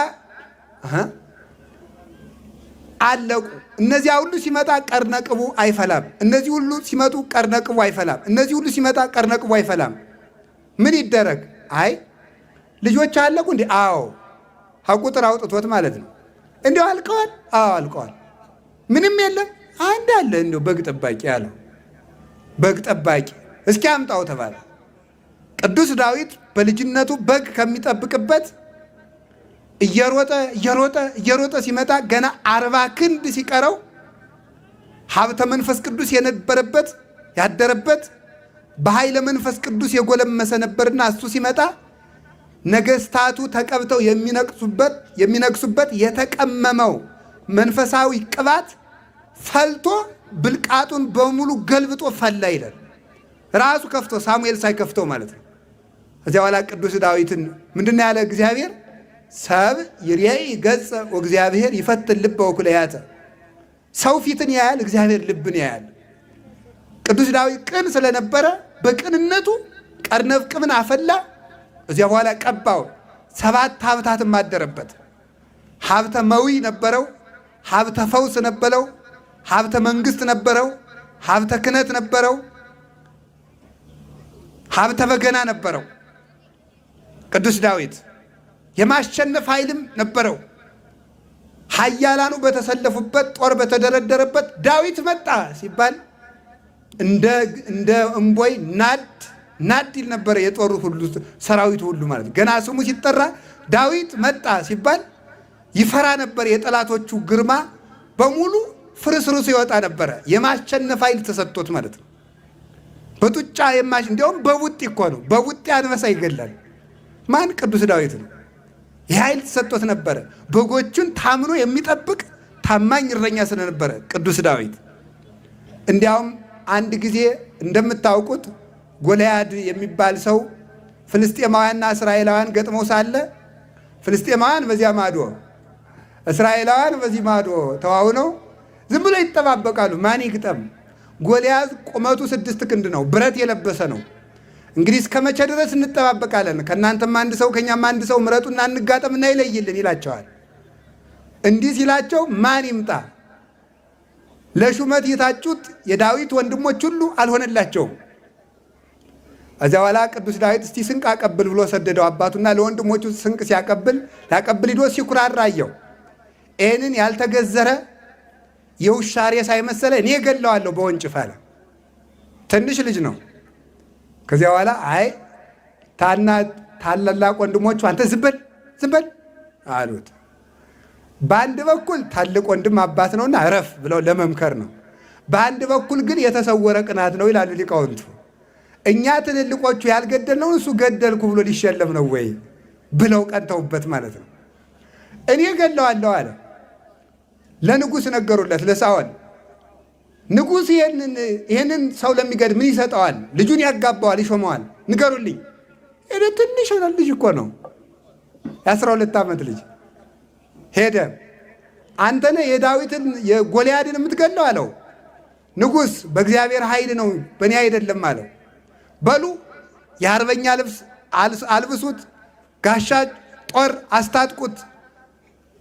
A: አለቁ። እነዚያ ሁሉ ሲመጣ ቀርነ ቅቡ አይፈላም። እነዚህ ሁሉ ሲመጡ ቀርነ ቅቡ አይፈላም። እነዚህ ሁሉ ሲመጣ ቀርነ ቅቡ አይፈላም። ምን ይደረግ? አይ ልጆች አለቁ እንዴ? አዎ፣ ከቁጥር አውጥቶት ማለት ነው። እንዲያው አልቀዋል። አዎ አልቀዋል። ምንም የለም። አንድ አለ እንደው በግ ጠባቂ አለው። በግ ጠባቂ እስኪ አምጣው ተባለ። ቅዱስ ዳዊት በልጅነቱ በግ ከሚጠብቅበት እየሮጠ እየሮጠ እየሮጠ ሲመጣ ገና 40 ክንድ ሲቀረው ሀብተ መንፈስ ቅዱስ የነበረበት ያደረበት በኃይለ መንፈስ ቅዱስ የጎለመሰ ነበርና እሱ ሲመጣ ነገስታቱ ተቀብተው የሚነግሱበት የተቀመመው መንፈሳዊ ቅባት ፈልቶ ብልቃጡን በሙሉ ገልብጦ ፈላ ይላል። ራሱ ከፍቶ ሳሙኤል ሳይከፍተው ማለት ነው። እዚያ በኋላ ቅዱስ ዳዊትን ምንድን ነው ያለ እግዚአብሔር? ሰብ ይሬኢ ገጸ ወእግዚአብሔር ይፈትን ልበ ወኩለያተ። ሰው ፊትን ያያል፣ እግዚአብሔር ልብን ያያል። ቅዱስ ዳዊት ቅን ስለነበረ በቅንነቱ ቀርነፍቅምን አፈላ። እዚያ በኋላ ቀባው። 7 ሀብታትም አደረበት። ሀብተ መዊ ነበረው፣ ሀብተ ፈውስ ነበረው፣ ሀብተ መንግስት ነበረው፣ ሀብተ ክህነት ነበረው፣ ሀብተ በገና ነበረው። ቅዱስ ዳዊት የማሸነፍ ኃይልም ነበረው። ኃያላኑ በተሰለፉበት ጦር በተደረደረበት ዳዊት መጣ ሲባል እንደ እምቦይ ናድ ናድ ይል ነበረ። የጦሩ ሁሉ ሰራዊቱ ሁሉ ማለት ገና ስሙ ሲጠራ ዳዊት መጣ ሲባል ይፈራ ነበር። የጠላቶቹ ግርማ በሙሉ ፍርስርሱ ይወጣ ነበረ። የማሸነፍ ኃይል ተሰጥቶት ማለት ነው። በጡጫ የማሽ እንዲያውም በቡጢ እኮ ነው። በቡጢ አንበሳ ይገላል። ማን? ቅዱስ ዳዊት ነው። ይህ ኃይል ተሰጥቶት ነበረ። በጎቹን ታምኖ የሚጠብቅ ታማኝ እረኛ ስለነበረ ቅዱስ ዳዊት። እንዲያውም አንድ ጊዜ እንደምታውቁት ጎልያድ የሚባል ሰው ፍልስጤማውያንና እስራኤላውያን ገጥመው ሳለ ፍልስጤማውያን በዚያ ማዶ እስራኤላውያን በዚህ ማዶ ተዋውነው ዝም ብሎ ይጠባበቃሉ። ማን ይግጠም? ጎልያድ ቁመቱ 6 ክንድ ነው፣ ብረት የለበሰ ነው። እንግዲህ እስከ መቼ ድረስ እንጠባበቃለን? ከእናንተም አንድ ሰው ከኛም አንድ ሰው ምረጡና እንጋጠምና ይለይልን ይላቸዋል። እንዲህ ሲላቸው ማን ይምጣ? ለሹመት የታጩት የዳዊት ወንድሞች ሁሉ አልሆነላቸውም። ከዚያ በኋላ ቅዱስ ዳዊት እስቲ ስንቅ አቀብል ብሎ ሰደደው አባቱና ለወንድሞቹ ስንቅ ሲያቀብል ሊያቀብል ሂዶ ሲኩራራ አየው። ይህንን ያልተገዘረ የውሻ ሬሳ የመሰለ እኔ እገለዋለሁ በወንጭፍ አለ። ትንሽ ልጅ ነው። ከዚያ በኋላ አይ ታላላቅ ወንድሞቹ አንተ ዝም በል ዝም በል አሉት። በአንድ በኩል ታልቅ ወንድም አባት ነውና እረፍ ብለው ለመምከር ነው። በአንድ በኩል ግን የተሰወረ ቅናት ነው ይላሉ ሊቃውንቱ። እኛ ትልልቆቹ ያልገደልነውን እሱ ገደልኩ ብሎ ሊሸለም ነው ወይ ብለው ቀንተውበት ማለት ነው። እኔ ገለዋለሁ አለ። ለንጉስ ነገሩለት፣ ለሳኦል። ንጉስ ይሄንን ሰው ለሚገድል ምን ይሰጠዋል? ልጁን ያጋባዋል፣ ይሾመዋል። ንገሩልኝ። ሄደ። ትንሽ ልጅ እኮ ነው፣ የ12 ዓመት ልጅ። ሄደ። አንተ ነህ የዳዊትን የጎልያድን የምትገለው አለው። ንጉስ በእግዚአብሔር ኃይል ነው በእኔ አይደለም አለው። በሉ የአርበኛ ልብስ አልብሱት፣ ጋሻ ጦር አስታጥቁት፣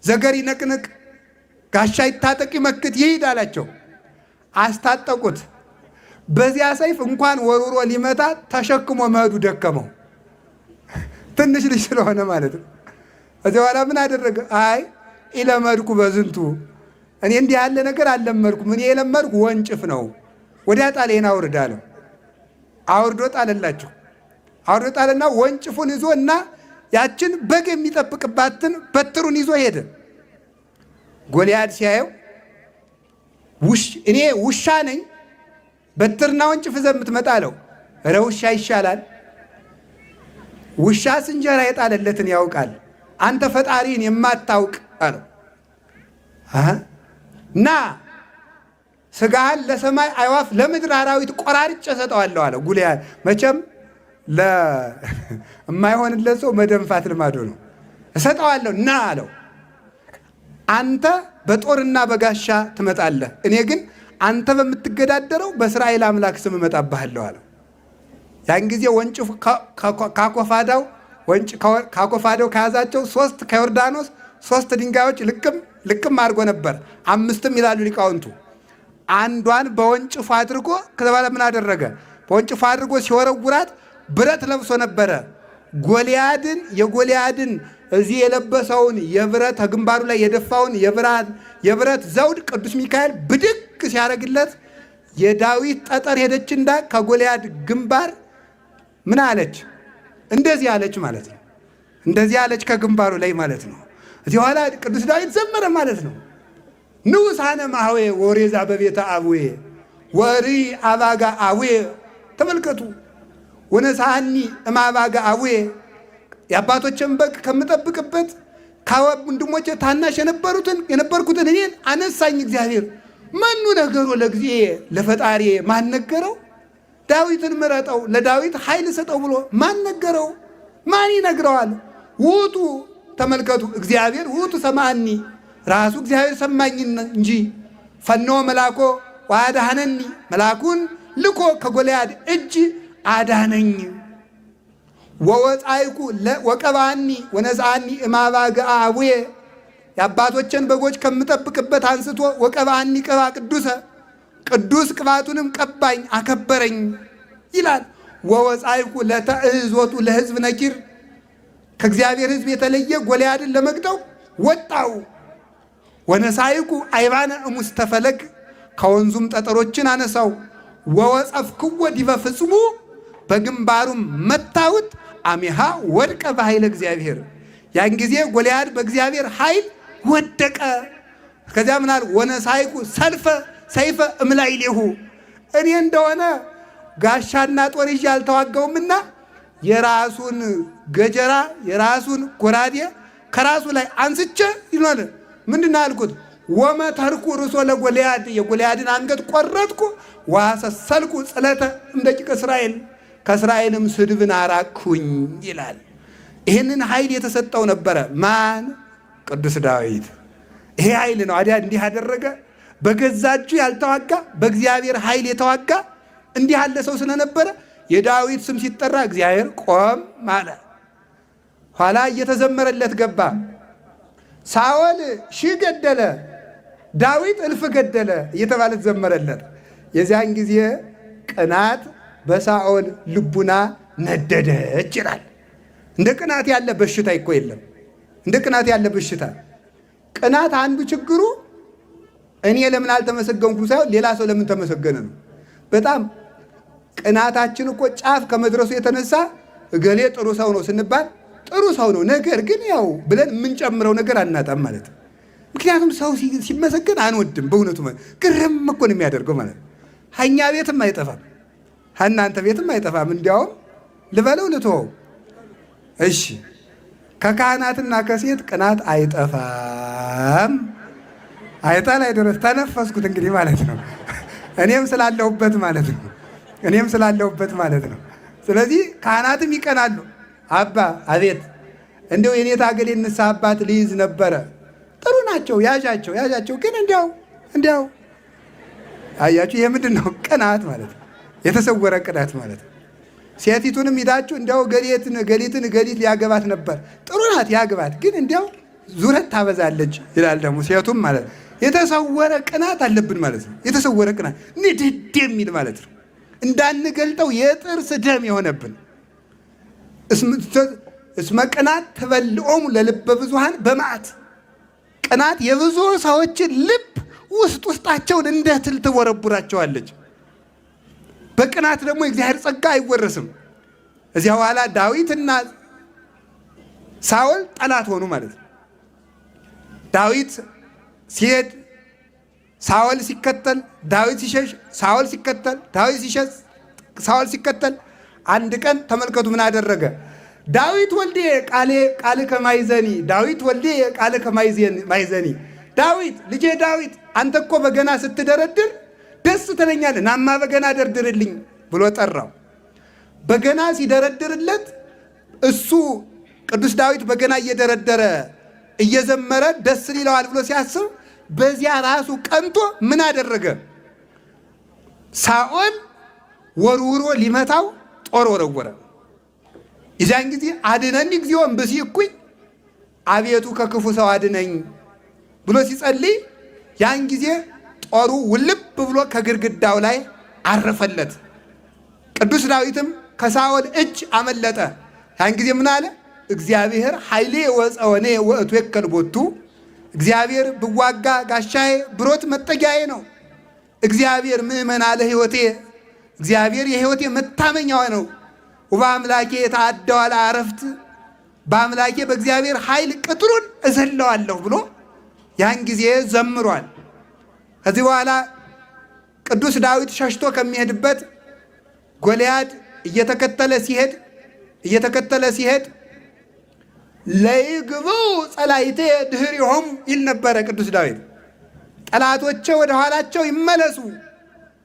A: ዘገር ይነቅንቅ፣ ጋሻ ይታጠቅ፣ ይመክት፣ ይሂድ አላቸው። አስታጠቁት። በዚያ ሰይፍ እንኳን ወርውሮ ሊመታ ተሸክሞ መሄዱ ደከመው። ትንሽ ልጅ ስለሆነ ማለት ነው። ከዚያ በኋላ ምን አደረገ? አይ ኢለመድኩ በዝንቱ፣ እኔ እንዲህ ያለ ነገር አልለመድኩም። እኔ የለመድኩ ወንጭፍ ነው። ወዲያ ጣሌን አውርድ አለው። አውርዶ ጣለላቸው። አውርዶ ጣለና ወንጭፉን ይዞ እና ያችን በግ የሚጠብቅባትን በትሩን ይዞ ሄደ። ጎልያድ ሲያየው እኔ ውሻ ነኝ በትርና ወንጭፍ ይዘህ የምትመጣ አለው። ኧረ ውሻ ይሻላል። ውሻስ እንጀራ የጣለለትን ያውቃል። አንተ ፈጣሪን የማታውቅ አለው። ና ስጋህን ለሰማይ አዕዋፍ ለምድር አራዊት ቆራርጬ እሰጠዋለሁ አለው። ጎልያድ መቼም ለማይሆንለት ሰው መደንፋት ልማዱ ነው። እሰጠዋለሁ ና አለው። አንተ በጦርና በጋሻ ትመጣለህ፣ እኔ ግን አንተ በምትገዳደረው በእስራኤል አምላክ ስም እመጣብሃለሁ አለው። ያን ጊዜ ወንጭፍ ካኮፋዳው ወንጭ ካኮፋዳው ከያዛቸው 3 ከዮርዳኖስ 3 ድንጋዮች ልቅም ልቅም አድርጎ ነበር። 5ም ይላሉ ሊቃውንቱ። አንዷን በወንጭፉ አድርጎ ከዛ በኋላ ምን አደረገ? በወንጭፉ አድርጎ ሲወረውራት ብረት ለብሶ ነበረ። የጎልያድን እዚህ የለበሰውን የብረት ግንባሩ ላይ የደፋውን የብረት ዘውድ ቅዱስ ሚካኤል ብድግ ሲያደርግለት የዳዊት ጠጠር ሄደችና ከጎልያድ ግንባር ምን አለች? እንደዚህ አለች ማለት ነው። እንደዚህ አለች ከግንባሩ ላይ ማለት ነው። እዚህ ኋላ ቅዱስ ዳዊት ዘመረ ማለት ነው። ንዑሳነ ማህዌ ወሬዛ በቤተ አቡዬ ወሪ አባጋ አቡዬ። ተመልከቱ። ወነሳኒ እማባጋ አቡዬ፣ የአባቶችን በግ ከምጠብቅበት ከወንድሞቼ ታናሽ የነበርኩትን እኔን አነሳኝ እግዚአብሔር። መኑ ነገሮ ለእግዚእ ለፈጣሪ ማን ነገረው? ዳዊትን ምረጠው ለዳዊት ኃይል ሰጠው ብሎ ማን ነገረው? ማን ይነግረዋል? ውጡ ተመልከቱ፣ እግዚአብሔር ውጡ ሰማኒ ራሱ እግዚአብሔር ሰማኝ እንጂ ፈኖ መላኮ ወአድኀነኒ መላኩን ልኮ ከጎልያድ እጅ አዳነኝ። ወወፃይኩ ወቀባኒ ወነስአኒ እማባግአ አቡዬ የአባቶችን በጎች ከምጠብቅበት አንስቶ ወቀባኒ ቅባ ቅዱሰ ቅዱስ ቅባቱንም ቀባኝ አከበረኝ ይላል። ወወፃይኩ ለተእዞቱ ለሕዝብ ነኪር ከእግዚአብሔር ሕዝብ የተለየ ጎልያድን ለመግጠው ወጣው። ወነሳይኩ አይባነ እሙስተፈለግ ከወንዙም ጠጠሮችን አነሳው። ወወጸፍክዎ ዲበ ፍጽሙ በግንባሩም መታሁት። አሜሃ ወድቀ በኃይለ እግዚአብሔር ያን ጊዜ ጎልያድ በእግዚአብሔር ኃይል ወደቀ። ከዚያ ምናል ወነሳይኩ ሰልፈ ሰይፈ እምላይሌሁ እኔ እንደሆነ ጋሻና ጦር ይዤ አልተዋጋውምና የራሱን ገጀራ የራሱን ጎራዴ ከራሱ ላይ አንስቼ ይሏል። ምንድን አልኩት? ወመተርኩ ርእሶ ለጎልያድ የጎልያድን አንገት ቆረጥኩ። ዋሰሰልኩ ጽለተ እምደቂቀ እስራኤል ከእስራኤልም ስድብን አራቅሁኝ ይላል። ይህንን ኃይል የተሰጠው ነበረ ማን? ቅዱስ ዳዊት። ይሄ ኃይል ነው አዲያ እንዲህ አደረገ። በገዛ እጁ ያልተዋጋ በእግዚአብሔር ኃይል የተዋጋ እንዲህ ያለ ሰው ስለነበረ የዳዊት ስም ሲጠራ እግዚአብሔር ቆም አለ። ኋላ እየተዘመረለት ገባ። ሳኦል ሺህ ገደለ፣ ዳዊት እልፍ ገደለ እየተባለ ተዘመረለት። የዚያን ጊዜ ቅናት በሳኦል ልቡና ነደደች ይላል። እንደ ቅናት ያለ በሽታ እኮ የለም። እንደ ቅናት ያለ በሽታ ቅናት አንዱ ችግሩ እኔ ለምን አልተመሰገንኩም ሳይሆን ሌላ ሰው ለምን ተመሰገነ ነው። በጣም ቅናታችን እኮ ጫፍ ከመድረሱ የተነሳ እገሌ ጥሩ ሰው ነው ስንባል ጥሩ ሰው ነው፣ ነገር ግን ያው ብለን የምንጨምረው ነገር አናጣም ማለት ነው። ምክንያቱም ሰው ሲመሰገን አንወድም። በእውነቱ ግርም እኮ ነው የሚያደርገው ማለት ነው። ሀኛ ቤትም አይጠፋም፣ እናንተ ቤትም አይጠፋም። እንዲያውም ልበለው ልትወው፣ እሺ ከካህናትና ከሴት ቅናት አይጠፋም። አይጣል አይደረስ ተነፈስኩት እንግዲህ ማለት ነው። እኔም ስላለሁበት ማለት ነው። እኔም ስላለሁበት ማለት ነው። ስለዚህ ካህናትም ይቀናሉ። አባ አቤት፣ እንደው የኔታ እገሌ ንስሐ አባት ሊይዝ ነበረ። ጥሩ ናቸው፣ ያዣቸው ያዣቸው። ግን እንዲያው እንዲያው አያችሁ፣ ይሄ ምንድን ነው? ቅናት ማለት ነው። የተሰወረ ቅናት ማለት ነው። ሴቲቱንም ሂዳችሁ እንዲያው ገሌትን ገሊትን ገሊት ሊያገባት ነበር፣ ጥሩ ናት ያግባት፣ ግን እንዲያው ዙረት ታበዛለች ይላል ደግሞ ሴቱም ማለት ነው። የተሰወረ ቅናት አለብን ማለት ነው። የተሰወረ ቅናት ንድድ የሚል ማለት ነው። እንዳንገልጠው የጥርስ ደም የሆነብን እስመ ቅናት ትበልዖሙ ለልበ ብዙኃን በመዓት ቅናት የብዙ ሰዎችን ልብ ውስጥ ውስጣቸውን እንደ ትል ትቦረቡራቸዋለች። በቅናት ደግሞ የእግዚአብሔር ጸጋ አይወረስም። እዚያ በኋላ ዳዊትና ሳኦል ጠላት ሆኑ ማለት ነው። ዳዊት ሲሄድ ሳኦል ሲከተል፣ ዳዊት ሲሸሽ ሳኦል ሲከተል፣ ዳዊት ሲሸሽ ሳኦል ሲከተል፣ አንድ ቀን ተመልከቱ ምን አደረገ? ዳዊት ወልዴ ቃሌ ቃል ከማይዘኒ ዳዊት ወልዴ ቃል ከማይዘኒ ዳዊት ልጄ ዳዊት አንተ እኮ በገና ስትደረድር ደስ ትለኛለህ፣ ናማ በገና ደርድርልኝ ብሎ ጠራው። በገና ሲደረድርለት እሱ ቅዱስ ዳዊት በገና እየደረደረ እየዘመረ ደስ ሊለዋል ብሎ ሲያስብ በዚያ ራሱ ቀንቶ ምን አደረገ? ሳኦል ወርውሮ ሊመታው ጦር ወረወረ። የዚያን ጊዜ አድነኒ እግዚኦ እምብእሲ እኩይ፣ አቤቱ ከክፉ ሰው አድነኝ ብሎ ሲጸልይ ያን ጊዜ ጦሩ ውልብ ብሎ ከግድግዳው ላይ አረፈለት። ቅዱስ ዳዊትም ከሳኦል እጅ አመለጠ። ያን ጊዜ ምን አለ? እግዚአብሔር ኃይሌ ወፀወኔ ወእትዌከል ቦቱ፣ እግዚአብሔር ብዋጋ ጋሻዬ ብሮት መጠጊያዬ ነው። እግዚአብሔር ምእመና ለሕይወቴ፣ እግዚአብሔር የሕይወቴ መታመኛዋ ነው። ወበአምላኬ የተአደዋል አረፍት፣ በአምላኬ በእግዚአብሔር ኃይል ቅጥሩን እዘለዋለሁ ብሎ ያን ጊዜ ዘምሯል። ከዚህ በኋላ ቅዱስ ዳዊት ሸሽቶ ከሚሄድበት ጎልያድ እየተከተለ ሲሄድ እየተከተለ ሲሄድ ለይግብኡ ጸላይቴ ድኅሪሆሙ ይል ነበረ ቅዱስ ዳዊት። ጠላቶቼ ወደ ኋላቸው ይመለሱ፣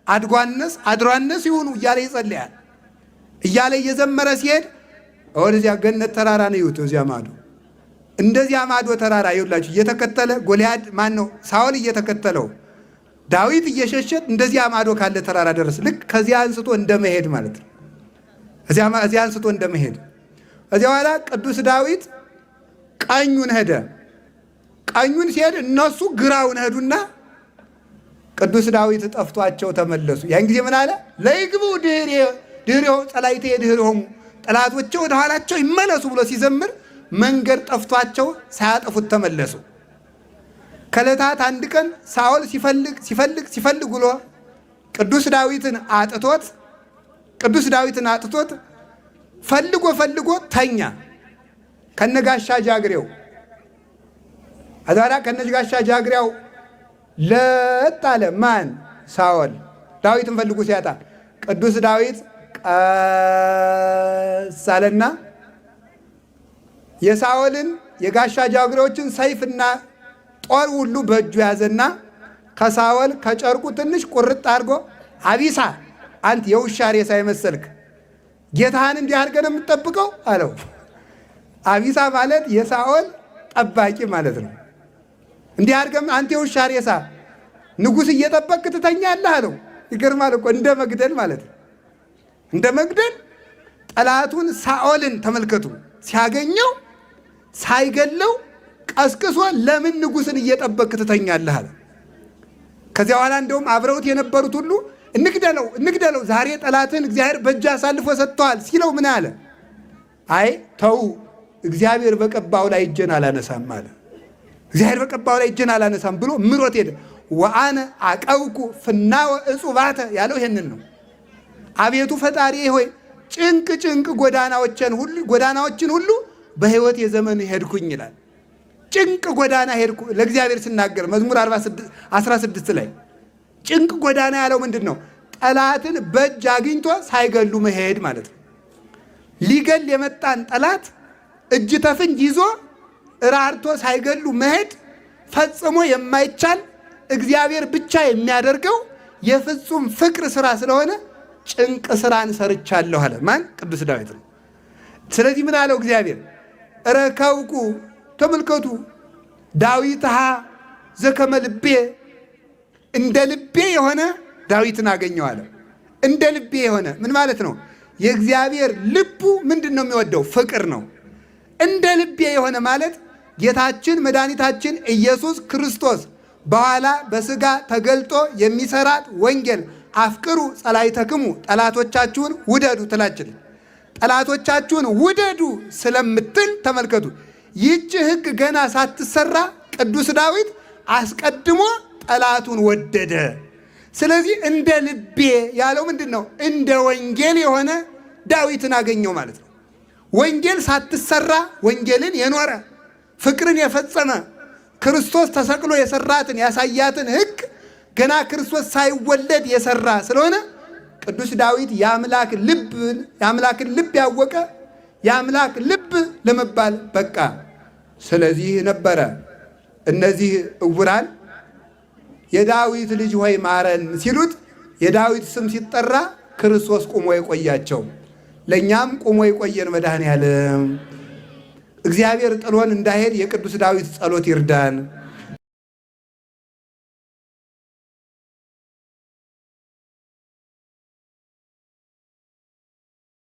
A: አድጓነስ አድሯነስ ይሁኑ እያለ ይጸልያል። እያለ እየዘመረ ሲሄድ ወደዚያ ገነት ተራራ ነው ይሁት እዚያ ማዶ እንደዚያ ማዶ ተራራ ይውላችሁ እየተከተለ ጎልያድ ማን ነው ሳኦል እየተከተለው ዳዊት እየሸሸ እንደዚያ ማዶ ካለ ተራራ ደረሰ። ልክ ከዚያ አንስቶ እንደመሄድ ማለት ነው። እዚያ አንስቶ እንደመሄድ እዚያ በኋላ ቅዱስ ዳዊት ቀኙን ሄደ። ቀኙን ሲሄድ እነሱ ግራውን ሄዱና ቅዱስ ዳዊት ጠፍቷቸው ተመለሱ። ያን ጊዜ ምን አለ? ለይግቡ ድኅሬሆሙ ጸላእትየ ድኅሬሆሙ፣ ጠላቶቼ ወደ ኋላቸው ይመለሱ ብሎ ሲዘምር መንገድ ጠፍቷቸው ሳያጠፉት ተመለሱ። ከዕለታት አንድ ቀን ሳኦል ሲፈልግ ሲፈልግ ሲፈልግ ውሎ ቅዱስ ዳዊትን አጥቶት ቅዱስ ዳዊትን አጥቶት ፈልጎ ፈልጎ ተኛ ከነጋሻ ጃግሬው። አዛራ ከነጋሻ ጃግሬው ለጥ አለ። ማን? ሳኦል። ዳዊትን ፈልጎ ሲያጣ ቅዱስ ዳዊት ቀስ አለና የሳኦልን የጋሻ ጃግሬዎችን ሰይፍና ጦር ሁሉ በእጁ ያዘና ከሳኦል ከጨርቁ ትንሽ ቁርጥ አድርጎ አቢሳ አንተ የውሻ ሬሳ የመሰልክ ጌታህን እንዲህ አድርገህ ነው የምትጠብቀው አለው። አቢሳ ማለት የሳኦል ጠባቂ ማለት ነው። እንዲህ አድርገህ አንተ የውሻ ሬሳ ንጉሥ እየጠበቅክ ትተኛለህ አለው። ይገርማል እኮ እንደ መግደል ማለት ነው። እንደ መግደል ጠላቱን ሳኦልን ተመልከቱ። ሲያገኘው ሳይገለው ቀስቅሶ ለምን ንጉሥን እየጠበቅክ ትተኛለህ አለ። ከዚያ በኋላ እንደውም አብረውት የነበሩት ሁሉ እንግደለው እንግደለው፣ ዛሬ ጠላትን እግዚአብሔር በእጅ አሳልፎ ሰጥተዋል ሲለው ምን አለ? አይ ተው፣ እግዚአብሔር በቀባው ላይ እጄን አላነሳም አለ። እግዚአብሔር በቀባው ላይ እጄን አላነሳም ብሎ ምሮት ሄደ። ወአነ አቀውኩ ፍናወ እጹባተ ያለው ይሄንን ነው። አቤቱ ፈጣሪ ሆይ ጭንቅ ጭንቅ ጎዳናዎችን ሁሉ በሕይወት የዘመን ሄድኩኝ ይላል። ጭንቅ ጎዳና ሄድኩ ለእግዚአብሔር ስናገር መዝሙር 16 ላይ ጭንቅ ጎዳና ያለው ምንድን ነው? ጠላትን በእጅ አግኝቶ ሳይገሉ መሄድ ማለት ነው። ሊገል የመጣን ጠላት እጅ ተፍንጅ ይዞ ራርቶ ሳይገሉ መሄድ ፈጽሞ የማይቻል እግዚአብሔር ብቻ የሚያደርገው የፍጹም ፍቅር ስራ ስለሆነ ጭንቅ ስራን ሰርቻለሁ አለ። ማን? ቅዱስ ዳዊት ነው። ስለዚህ ምን አለው እግዚአብሔር? ረከብኩ ተመልከቱ፣ ዳዊትሃ ዘከመ ልቤ፣ እንደ ልቤ የሆነ ዳዊትን አገኘው አለ። እንደ ልቤ የሆነ ምን ማለት ነው? የእግዚአብሔር ልቡ ምንድን ነው የሚወደው? ፍቅር ነው። እንደ ልቤ የሆነ ማለት ጌታችን መድኃኒታችን ኢየሱስ ክርስቶስ በኋላ በስጋ ተገልጦ የሚሰራት ወንጌል አፍቅሩ ጸላእተክሙ፣ ጠላቶቻችሁን ውደዱ ትላችን ጠላቶቻችሁን ውደዱ ስለምትል ተመልከቱ። ይህች ሕግ ገና ሳትሰራ ቅዱስ ዳዊት አስቀድሞ ጠላቱን ወደደ። ስለዚህ እንደ ልቤ ያለው ምንድን ነው? እንደ ወንጌል የሆነ ዳዊትን አገኘው ማለት ነው። ወንጌል ሳትሰራ ወንጌልን የኖረ ፍቅርን የፈጸመ ክርስቶስ ተሰቅሎ የሰራትን ያሳያትን ሕግ ገና ክርስቶስ ሳይወለድ የሰራ ስለሆነ ቅዱስ ዳዊት የአምላክን ልብ ያወቀ የአምላክ ልብ ለመባል በቃ። ስለዚህ ነበረ እነዚህ ዕውራን የዳዊት ልጅ ሆይ ማረን ሲሉት የዳዊት ስም ሲጠራ ክርስቶስ ቁሞ የቆያቸው። ለእኛም ቁሞ የቆየን መድኃኔዓለም እግዚአብሔር ጥሎን እንዳይሄድ የቅዱስ ዳዊት ጸሎት ይርዳን።